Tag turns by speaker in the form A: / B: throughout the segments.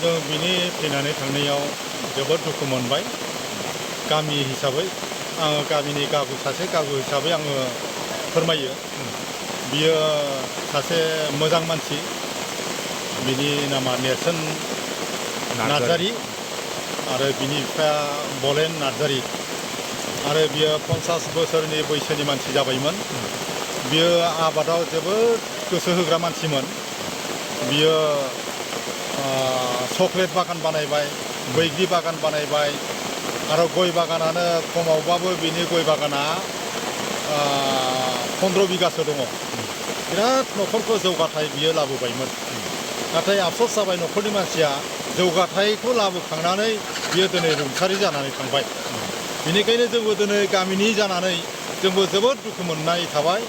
A: जों बिनि थैनानै थांनायाव जोबोद दुखु मोनबाय। गामि हिसाबै आङो गामिनि सासे गागु हिसाबै आङो फोरमायो। बियो सासे मोजां मानसि। बिनि नामा नेरसोन नार्जारी आरो बिनि बिफाया बलेन नार्जारी आरो बियो 50 बोसोरनि बैसोनि मानसि जाबायमोन। बियो आबादाव जोबोद गोसो होग्रा मानसिमोन। बियो चक्लेट बागान बानायबाय, बैग्रि बागान बानायबाय आरो गय बागानानो खमावबाबो बिनि गय बागाना 15 बिगासो दङ। बिराद न'खरखौ जौगाथाय बियो लाबोबायमोन। नाथाय आफसोस जाबाय न'खरनि मानसिया जौगाथायखौ लाबोखांनानै बियो दिनै रुंसारि जानानै थांबाय। बेनिखायनो जोंबो दिनै गामिनि जानानै जोंबो जोबोद दुखु मोननाय थाबाय।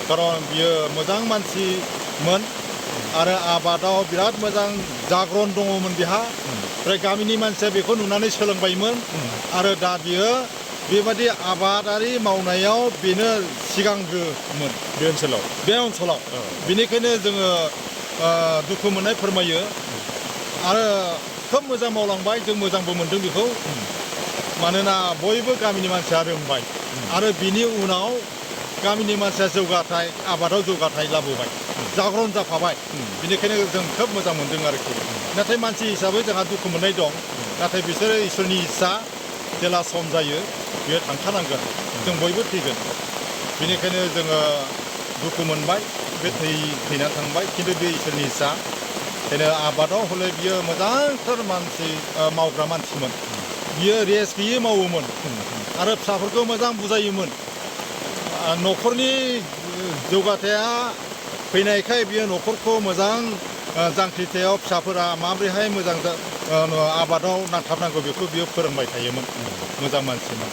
A: खारन बियो मोजां मानसिमोन आरो आबादाव बिराद मोजां जाग्रन दङमोन बिहा। ओमफ्राय गामिनि मानसिया बेखौ नुनानै सोलोंबायमोन आरो दा बियो बेबादि आबादारि मावनायाव बेनो सिगांग्रोमोन बे ओनसोलाव। बेनिखायनो जोङो दुखु मोननाय फोरमायो आरो खोब मोजां मावलांबाय। जों मोजांबो मोनदों बेखौ। मानोना बयबो गामिनि मानसिया रोंबाय आरो बिनि उनाव गामिनि मानसिया जौगाथाय आबादाव जौगाथाय लाबोबाय, जाग्रन जाफाबाय। बेनिखायनो जों खोब मोजां मोनदों आरोखि। नाथाय मानसि हिसाबै जोंहा दुखु मोननाय दं। नाथाय बिसोरो इसोरनि इस्सा, जेला सम जायो बियो थांखानांगोन। जों बयबो थैगोन। बेनिखायनो जोङो दुखु मोनबाय। बे थैनानै थांबाय, खिन्थु बे इसोरनि इस्सा। बेनो आबादाव हले बियो मोजांथार मानसि मावग्रा मानसिमोन। बियो रेस्ट गैयै मावोमोन आरो फिसाफोरखौ मोजां बुजायोमोन। न'खरनि जौगाथाया फैनायखाय बियो न'खरखौ मोजां जांख्रिथायाव फिसाफोरा माबोरैहाय मोजां आबादाव नांथाबनांगौ बेखौ बियो फोरोंबाय थायोमोन। मोजां मानसिमोन।